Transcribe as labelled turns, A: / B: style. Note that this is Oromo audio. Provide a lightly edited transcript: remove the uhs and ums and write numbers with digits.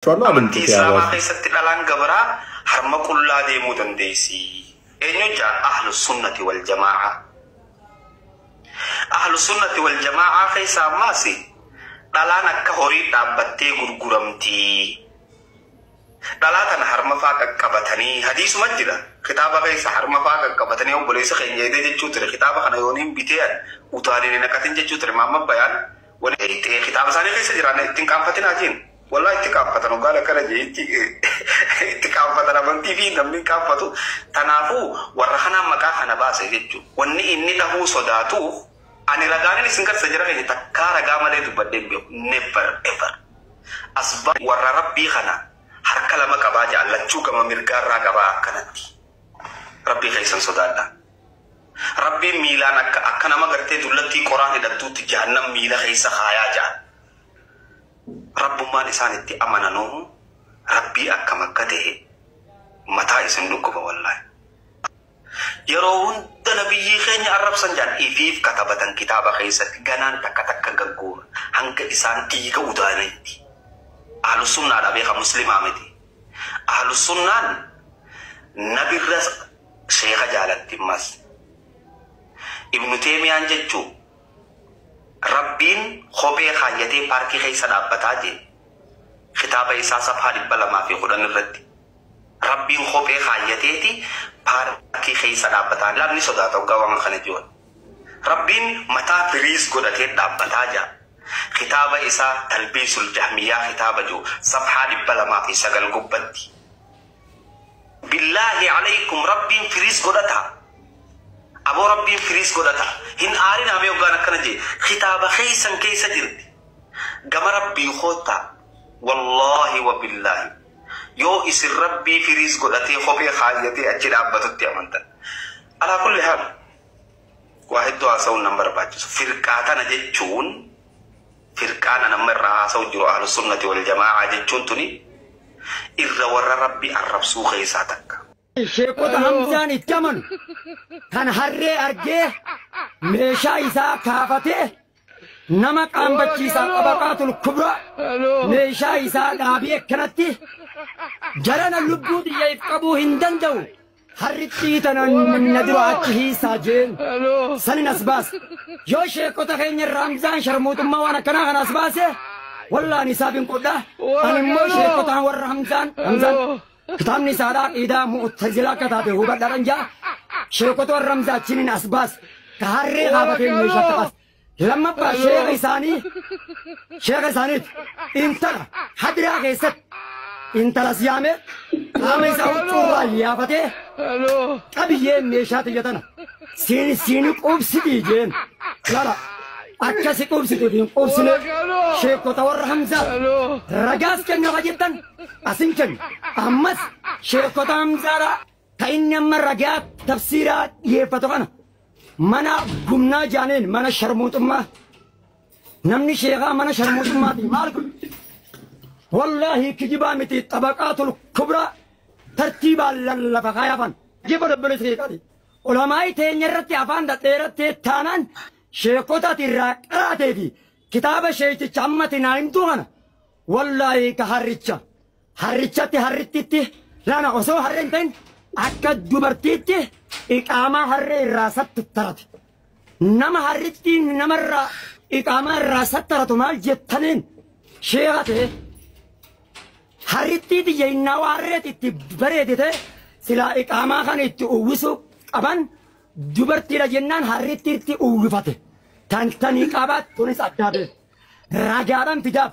A: Amantii
B: አድምጡት።
A: Islaamaa
B: ያባሱ
A: keessatti dhalaan gabaraa harma qullaa deemuu dandeessi. Eenyu jaa? Ahlu sunnati wal jamaa'a. Ahlu sunnati wal jamaa'aa keessa ammaas dhalaan akka horii dhaabbattee gurguramti. Dhalaa tana harma faa qaqqabatanii hadiisuma jira. Kitaaba keessa harma faa qaqqabatanii obboleessa keenya jedhee jechuu ture. Kitaaba kana yooniin bitee utaaniin hin naqatin jechuu ture. Maamma bayaan wani kitaaba isaanii keessa jira ittiin qaanfatinaa jiin. Wallaahi itti qaanfatan hoggaan akkana jee itti qaanfatan amantii fi namni hin qaanfatu. Kanaafuu warra kanaan maqaa kana baase jechuudha. Wanni inni dhahuu sodaatuuf ani ragaanin isin garsa jira keenya takkaa ragaa malee dubbadhee hin beeku. Never ever. Asbaa warra rabbii kana harka lama qabaa jaallachuu gama mirgaarraa qabaa akkanatti. Rabbii keessan sodaadha. Rabbiin miilaan akka akka nama gartee dullattii qoraan hidhattuutti jahannam miila keessa kaayaa ja'a. Rabbummaan isaan itti amananuu rabbii akkam akka ta'e mataa isin dhukkuba wallaahi. Yeroo hunda nabiyyii keenya arrabsan jaan ifiif katabatan kitaaba keessatti ganaan takka takka gaggoora hanga isaan dhiiga udaanitti. Ahlu sunnaadha beeka muslimaa miti. Ahlu sunnaan nabirra sheeka jaalatti ammas. Ibnu Teemiyaan jechuu rabbiin kophee kaayyatee paarkii keessa dhaabbataa jee kitaaba isaa safhaa 210 irratti. Rabbiin kophee kaayyateeti paarkii keessa dhaabbataa. Namni sodaata hoggaa waan kana jiran. Rabbiin mataa firiis godhatee dhaabbataa jira. Kitaaba isaa Talbiisul Jahmiyyaa kitaaba jiru safhaa 209 gubbatti. Billaahi alaykum rabbiin firiis godhata. Aboo rabbiin firiis godhata. Hin aarin hamee hoggaan akkana jee. Kitaaba keessan keessa jirti. Gama rabbii koottaa. Wallaahi wa billaahi. Yoo isin rabbii firiis godhatee kophee kaayyatee achi dhaabbatutti amantan. Alaa kulli haal waa hedduu haasa'uun nan barbaachisu. Firqaa tana jechuun firqaana nama irraa haasa'u jiru ahlu sunnati wal jamaa'aa jechuun tuni irra warra rabbi arrabsuu keessaa takka.
C: Sheekota Hamzaan itti amanu kan harree argee meeshaa isaa kaafatee nama qaanbachiisaa xabaqaatul kubraa meeshaa isaa dhaabee akkanatti jarana lubbuu xiyyeef qabuu hin danda'u. Harrittii tana na dura achi hiisaa jeen sanin as baase. Yoo sheekota keenya irraa Hamzaan sharmuuxummaa waan akkanaa kana as baase wallaan isaaf hin qodha. Ani immoo sheekotaan warra Hamzaan Hamzaan kitaabni isaadhaa qiidaa mu'tazilaa akka taate hubadhaadhaan jaa sheekota warra Hamzaa achiniin as baase ka harree kaafatee meeshaa taphas. Lammaffaa sheeka isaanii sheeka isaaniiti intala hadiraa keessatti intala siyaamee qaama isaa huccuurraa yaafatee qabiyyee meeshaa xiyya tana siin siin quubsitii jeen lala akkasi quubsituuf hin quubsine sheekota warra Hamzaa ragaas kenna jettan asin kennu ammas sheekota Hamzaadha ka inni amma ragaa tafsiiraa dhiyeeffatu kana mana gumnaa jaaneen mana sharmuuxummaa namni sheekaa mana sharmuuxummaati maal kun wallaahi kijibaa miti xabaqaatul kubraa tartiibaan lallafa kaayafan jiba dabbale sheekaati ulamaa'ii teenya irratti afaan dhadheerattee taanaan sheekota ati irraa qaraatee fi kitaaba sheekicha ammati naa himtuu kana wallaahi ka harricha harrichatti harrittitti lana osoo harree hin ta'in akka dubartiitti iqaamaa harree irraa sattarate nama harrittiin namarraa iqaamaa irraa sattaratu maal jettaniin sheeka ta'e harrittii tiyya innaa waa harreet itti bareede ta'e silaa iqaamaa kana itti uwwisuu qaban dubartiidha jennaan harrittiitti uwwifate tantanii qabaat tunis addaa beeku ragaadhaan fidaaf